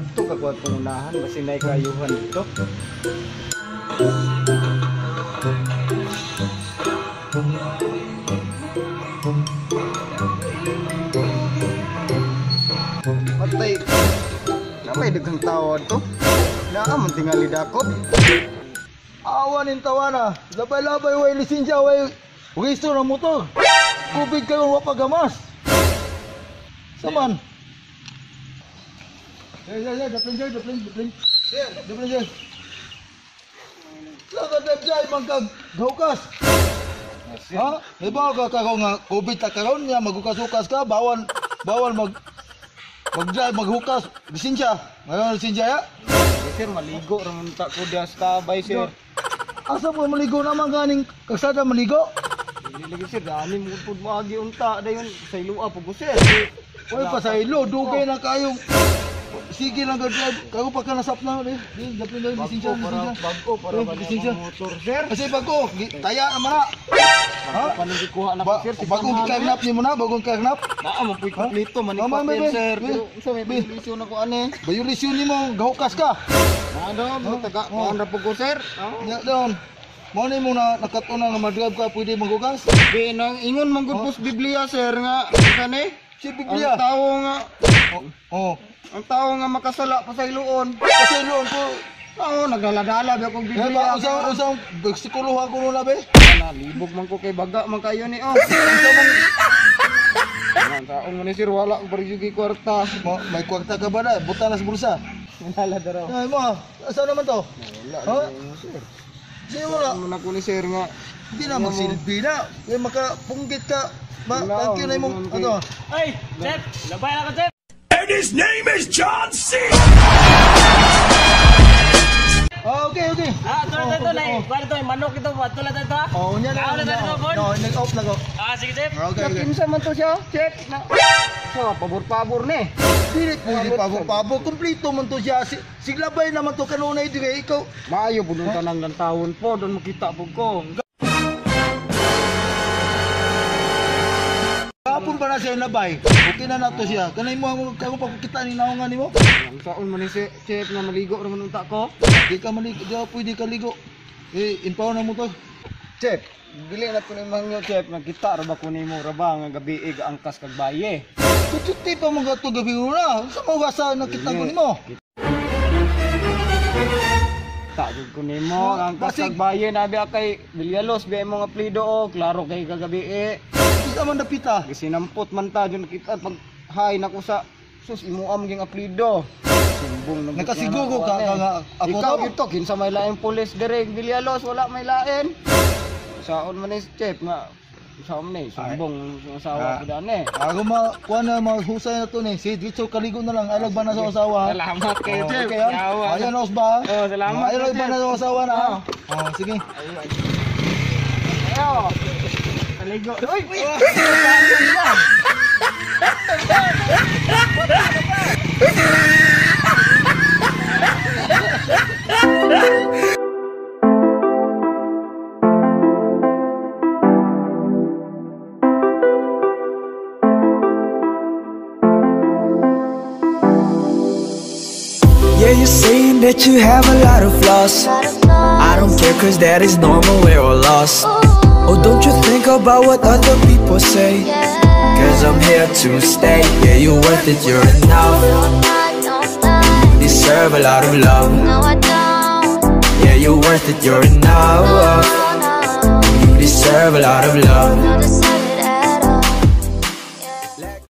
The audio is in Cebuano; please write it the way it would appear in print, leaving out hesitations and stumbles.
Madto ka kuat pangunahan basin nay kayuhan dito. Matay. Na may daghang tao adto. Naa man tingali dakop. Awan ning tawana. Labay-labay way lisensya way rehistro ng motor. Kubig kayo wa pagamas. Saman. Hey, hey, hey, daplin sir, daplin, daplin. Sir, daplin sir. Laga drive man kag gahukas. Ha? Iba ka karon nga COVID ta karon nya maghukas-hukas ka, bawal bawal mag mag-drive maghukas, lisensya. Ngayon lisensya ya? Sir, maligo ra man ta ko diha sa tabay, sir. Asa mo maligo naman ganing kalsada maligo? Dili lagi sir, dani mo pud moagi unta dayon sa ilua pud ko, sir. Oy, pasaylo, dugay na kayo. Sige lang ka-drive, kayo pa ka nasap na. Eh, daplin na lisensya, lisensya. Bago para Eh, ba lisensya. niya motor, sir? Kasi bago, taya naman na. Ha? Pa nang gikuha na ko, sir. Si Bagong gikarnap nimo na, bagong karnap. Naa man puy kompleto man ni may, papel, sir. may, Pero unsa may may. violation ako ani? Violation nimo, gahukas ka. Naa daw, mo taga kuan ra pud ko, sir. Nya doon. Mao ni mo na nakatuna nga mag-drive ka pwede maghugas. Di nang ingon man gud pos Biblia, sir, nga kani. Si Biblia. Ang tawo nga Oh. ang tawo nga makasala pasayloon. Pasayloon ko. Oo, nagdaladala ba akong Eh, Biblia. ba usa usa bersikulo ako nuna be. Na libog man ko kay baga man kayo ni oh. Unsa man Ang taon mo ni sir wala ko gi kwarta. mo, may kwarta ka ba na? Buta na sa bulsa. Nalala daraw. Ay mo, asa naman to? Wala Ha? ni sir. Di wala. Mo na ko ni sir nga. Hindi na magsilbi na. Kaya makapunggit ka. Ba, Wala, thank you na imong wala. ano. Ay, Chef! Labay na ka, Chef! And his name is John C. Ah, okay, okay. Ah, ito na ito, na. Kuha ito, manok ito. Ito na ito. Oh, unya na. Tao na unya. ito, Bon. No, nag-off na ko. Ah, sige, Chef. Okay, okay. Kinsa man to siya? Check na. So, pabor-pabor ni. Dili pwede pabo-pabo. Kompleto man to siya. Si, siglabay naman to kanunay dire ikaw. Maayo pud unta nang lantawon po doon makita pud ko. Kapon pa na siya nabay. Okay na nato siya. Kanay mo ang ako pa kita ni naungan nimo. Ang saon man ni si Chef nga maligo ra man unta ko. Di ka maligo, di ka pwede ka ligo. Eh, impaw na mo to. Chef, dili na ko ni mangyo chef, nakita ra ba ko nimo ra ba nga gabi angkas kag baye. Tututi pa mga to gabi una. Sa mga gasa nakita ko nimo. Ta jud ko nimo Ah, angkas basig. kag baye na biya kay Villalobos biya imong apelyido oh, klaro kay kagabi eh. Isa man dapita. Gisinampot man ta jud kita pag hay nako sa sus imo am ging apelyido. Sumbong na Nakasiguro ka eh. nga ako Ikaw to. gito kinsa may lain pulis dire Villalobos wala may lain. Saon man ni chef nga saon ni sumbong sa asawa Ah. ko dani. Ako ma kuha na mahusay na to ni. Si Dritso kaligo na lang. Alag ba na sa asawa? Salamat kay Oh, chef. okay, ah. Yawa. Ayan os ba? Oh, salamat, Ayan ba Chef. na sa asawa na? Ah. Oh, sige. Ayo. Kaligo. Uy, uy. Yeah, you're saying that you have a lot of flaws. I don't care, 'cause that is normal, we're all lost. Oh, don't you think about what other people say? 'Cause I'm here to stay. Yeah, you're worth it, you're enough. You deserve a lot of love. Yeah, you're worth it, you're enough. You deserve a lot of love.